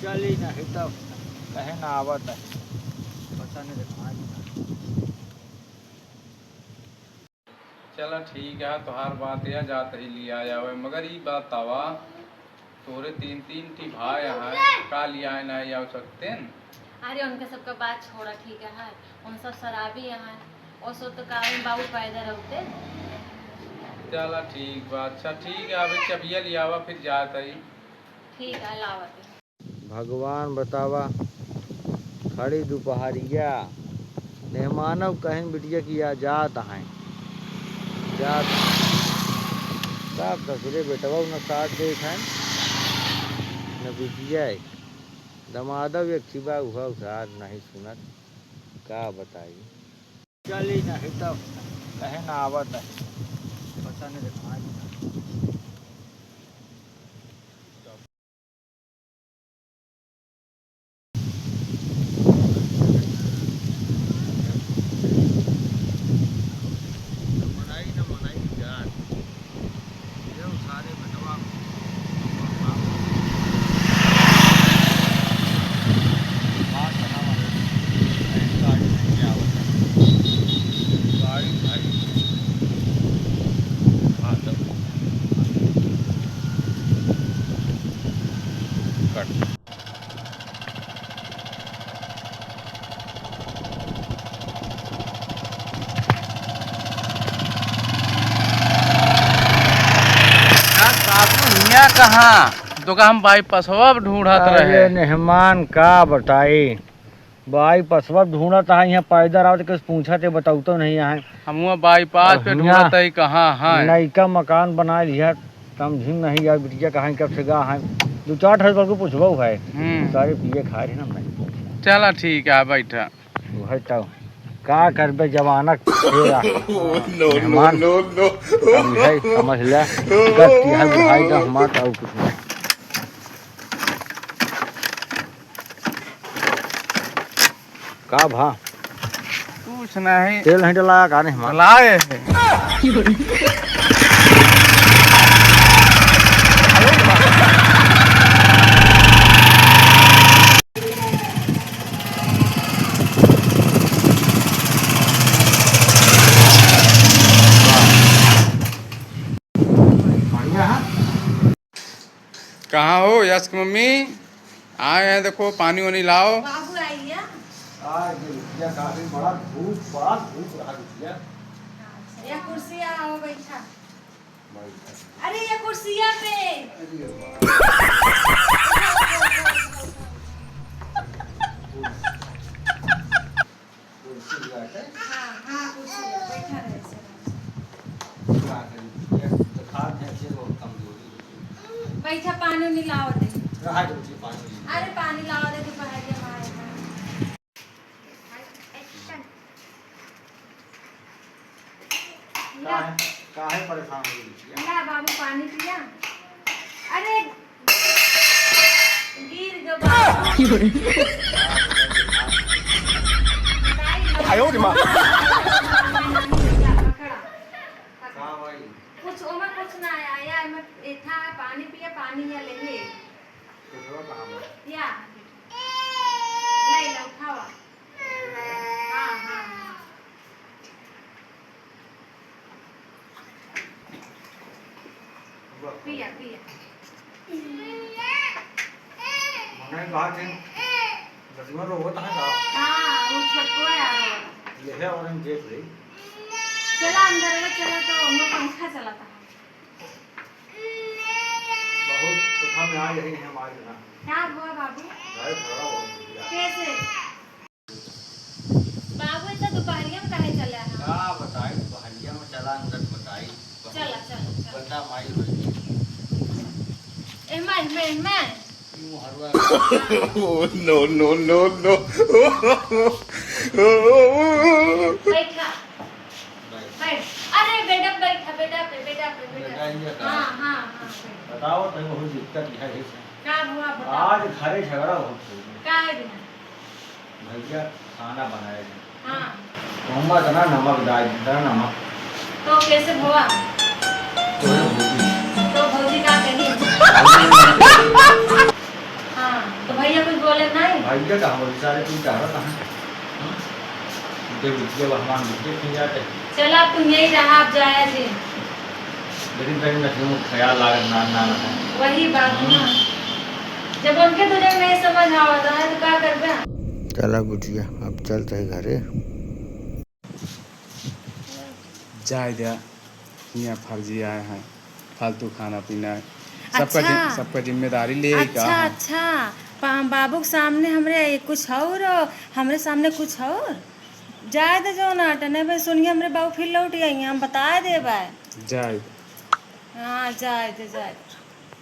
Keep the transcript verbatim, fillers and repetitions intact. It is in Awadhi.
चली नहीं तो कहे ना आवत है। पता नहीं रे कहाँ गया। चला ठीक है, तोहार बात है, जात ही लिया जावे, मगर ई बतावा, तोरे तीन तीन ठी भाई हैं, का लिया ना आओ सकते हैं? अरे उनके सबका बात छोड़ा, ठीक है, उन सब शराबी हैं, वो सब तो काहे बाबू पैदा रहते। चला ठीक बा, अच्छा ठीक है, अभी चबिया लियावा, फिर जात ही। ठीक है, लावत ही। भगवान बतावा, खड़ी दुपहरिया, मेहमानव कहिन बिटिया कि आ जात हैं, जात हैं। का कसूरे बेटवा न साथ देत हैं, न बिटिया है। दमादव एक ठिबा उहा उधार नहीं सुनत, का बताई। चली नहीं तो कहे ना आवत है, पता नहीं रे कहाँ गया। बाबू, हियाँ कहाँ? तो का हम बाईपासवा ढूंढत अरे रहे। मेहमान, का बताई, बाईपासवा ढूंढत है, यहाँ पैदल आवत, कुछ पूछत है, बताऊ तो नहीं है। हम हुआ बाईपास पे अब हियाँ ढूंढत है, कहाँ है? नयका मकान बना लिया, समझी नहीं यार, बिटिया कहाँ है, कब से गा है, दो चार ठो करके पूछबो है। हम्म। सारे पिए खाए रहे ना, हम नहीं पूछे। चला ठीक है, बैठा। वही तो, का करबे, जमाना के फेरा। No, no, मेहमान, no, no। अब है, समझ ले, गलती है भाई का हमार, और कुछ नहीं। का भा? कुछ नहीं। तेल नहीं डलाया का नहीं हमार? डलाए है। बढ़िया है। कहाँ हो यश की मम्मी? आए हैं, देखो पानी वानी लाओ। बाबू आई है। आ, ये बिटिया काफी बड़ा धूप, बड़ा धूप रहा बिटिया। अच्छा, या कुर्सी आओ बैठा। बैठा। अरे ये कुर्सिया पे। अरे वाह। कुर्सी लगा के? हाँ, हाँ, कुर्सी लगा, बैठा रहे से। का करी? एक तो खात है, से बहुत कमजोरी होती है। बैठा, पानी उनी लावा दे। रहा दे, उठिए, पानी उनी। अरे, पानी लावा दे, दोपहर के हमारे यहाँ। काहे, काहे परेशान हो गई बिटिया? ला बाबू, पानी पिया। अरे, गिर गवा। आयो रे माँ। का भाई? कुछ ओमे कुछ ना आया, या एमे एठा पानी पिया, पानी या लेहे। पेटवा कहाँ बा? या। ले ला, उठावा। हाँ, हाँ, हाँ। पिया, पिया। मने कहा कि दसवाँ रोवत है का? हाँ, वो छोटुआ यार रोवत। ये है orange देख रही। चला अंदर में, चला तो हम लोग पंखा चलाता है। बहुत उठा में आ यही है हमारे ना। का हुआ बाबू? भाई झगड़ा बहुत हो गया। कैसे? बाबू, इतना दोपहरिया में काहे चला है? का बताई, दोपहरिया में चला अंदर बताई। चला, चला, चला। बता माई होई। एहमा, एहमा, एहमा। यूं हरवा। Oh, no, no, no, no। बैठा। बैठ। बैठ। अरे, बेडा पे बैठा, बेडा पे, बेडा पे, बेडा पे। बेडा ही है का? हाँ, हाँ, हाँ, बैठ। बताओ, तो बहुत दिक्कत है इसे। का हुआ, बताओ। आज घरे झगड़ा बहुत हो गया। काहे बिना? भैया खाना बनाए थे। हाँ। तो हम इतना नमक डाल, इतना नमक। तो कैसे भवा? तो भौजी। तो भौजी का कही? भौजी ने हाँ। भैया कुछ बोले नहीं? भैया का बोले, सारे तुम चाह रहा था। हम्म? उनके बिटिया भगवान बिटिया खिल जाते। चला, अब तुम यही रहा, आप जाया जी। लेकिन कहीं ना कहीं वो ख्याल लागत ना, ना, ना। वही बात ना। हम्म। जब उनके तुझे नहीं समझ आवता है, तो का करबे? चला बिटिया, अब चलते हैं घरे। जाए द्या, हियाँ फर्जी आए हैं, फालतू खाना पीना है। सबका अच्छा। जिम-, सबका जिम्मेदारी ले ही का अच्छा, है? अच्छा। पा-, बाबू के सामने हमरे कुछ और, हमरे सामने कुछ और। जाए दे जो ना, टने बे सुनिए, हमरे बाबू फिर लौट आई, हम बताए देबे। जाए। हाँ, जाए दे, जाए दे।